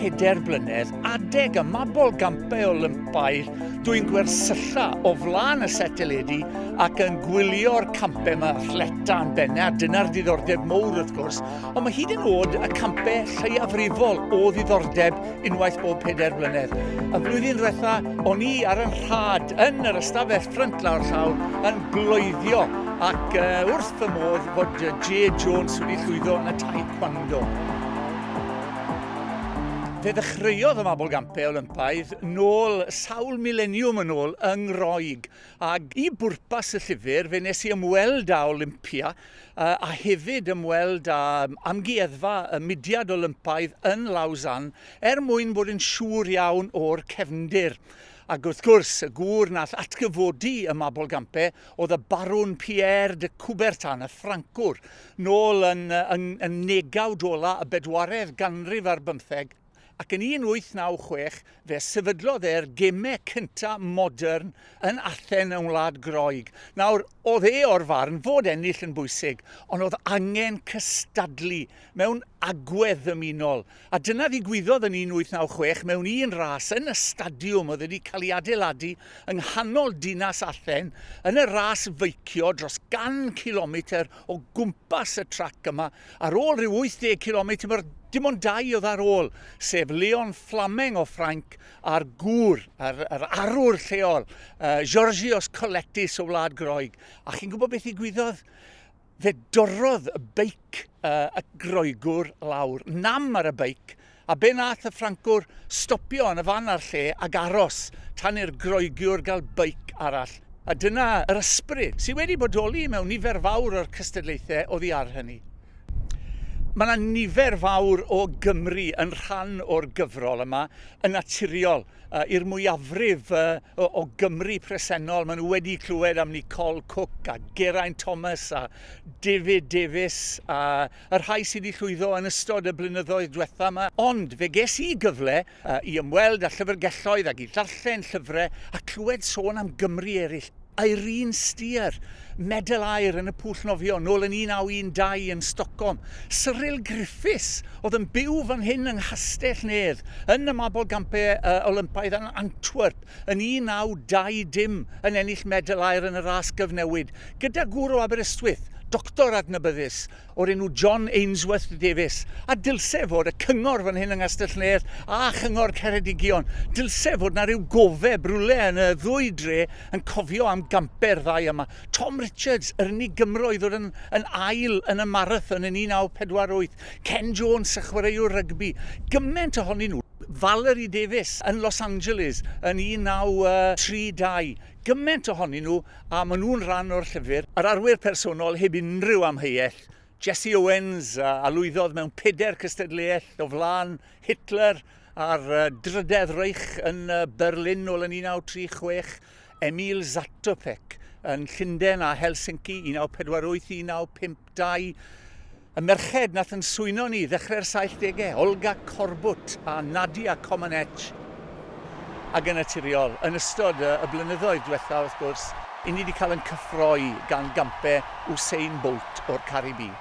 pedair blynedd, adeg y Mabolgampau Olympaidd, dwi'n gwersylla o flaen y set deledu ac yn gwylio'r campau yma, athleta yn benna, dyna'r diddordeb mowr wrth gwrs, ond mae hyd yn oed y campau lleiafrifol o ddiddordeb unwaith bob pedair blynedd. Y flwyddyn ddiwetha, o'n i ar yn rhad yn yr ystafell ffrynt lawr llawr yn bloeddio ac wrth fy modd fod Jade Jones wedi llwyddo yn y taekwondo. Fe ddechreuodd y Mabolgampau Olympaidd nôl sawl mileniwm yn ôl yng Ngroeg, ac i bwrpas y llyfr fe nes i ymweld â Olympia a hefyd ymweld â Amgueddfa y Mudiad Olympaidd yn Lausanne er mwyn bod yn siŵr iawn o'r cefndir. Ac wrth gwrs, y gŵr nath atgyfodi y Mabolgampau oedd y Barwn Pierre de Coubertin, y Ffrancwr, nôl yn, yn, yn negawd ola y bedwaredd ganrif ar bymtheg, ac yn 1896 fe sefydlodd e'r gemau cynta modern yn Athen yng Ngwlad Groeg. Nawr, oedd e o'r farn fod ennill yn bwysig, ond oedd angen cystadlu mewn agwedd ddymunol. A dyna ddigwyddodd yn 1896 mewn un ras yn y stadiwm oedd wedi cael ei adeiladu yng nghanol dinas Athen yn y ras feicio dros 100 cilometr o gwmpas y trac yma. Ar ôl rhyw 80 cilometr, dim ond dau oedd ar ôl, sef Leon Flameng o Ffrainc a'r gŵr, yr, yr arwr lleol, Georgios Kolettis o Wlad Groeg. A chi'n gwybod beth ddigwyddodd? Fe dorrodd y beic y Groegwr lawr, nam ar y beic, a be nath y Ffrancwr stopio yn y fan a'r lle ag aros tan i'r Groegiwr gael beic arall. A dyna yr ysbryd sydd wedi bodoli mewn nifer fawr o'r cystadlaethau oddi ar hynny. Mae yna nifer fawr o Gymry yn rhan o'r gyfrol yma, yn naturiol. I'r mwyafrif o Gymry presennol, maen nhw wedi clywed am Nicole Cooke a Geraint Thomas a David Davies a y rhai sydd wedi llwyddo yn ystod y blynyddoedd diwetha yma. Ond fe ges i gyfle i ymweld â llyfrgelloedd ac i ddarllen llyfrau a clywed sôn am Gymry eraill. Irene Steer, medal aur yn y pwll nofio nôl yn 1912 yn Stockholm. Cyril Griffiths, oedd yn byw fan hyn yng Nghastell Nedd, yn y Mabolgampau Olympaidd yn Antwerp yn 1920 yn ennill medal aur yn y ras gyfnewid, gyda gŵr o Aberystwyth, doctor adnabyddus, o'r enw John Ainsworth Davies, a dylse fod y cyngor fan hyn yng Nghastell Nedd a Chyngor Ceredigion, dylse fod na ryw gofeb rywle yn y ddwy dre yn cofio am gampe'r ddau yma. Tom Richards, yr unig Gymro i ddod yn, yn ail yn y marathon yn 1948. Ken Jones, y chwaraewr rygbi. Gymaint ohonyn nhw. Valerie Davies yn Los Angeles yn 1932. Gymaint ohonyn nhw a maen nhw'n rhan o'r llyfr. Yr arwyr personol heb unrhyw amheuaeth, Jesse Owens a lwyddodd mewn pedair cystadleuaeth o flaen Hitler a'r Drydedd Reich yn Berlin nôl yn 1936, Emil Zatopek yn Llundain a Helsinki 1948-1952, y merched nath yn swyno ni ddechrau'r 70au, Olga Korbut a Nadia Comaneci, ac yn naturiol, yn ystod y blynyddoedd diwethaf wrth gwrs, i ni wedi cael yn cyffroi gan gampau Usain Bolt o'r Caribî.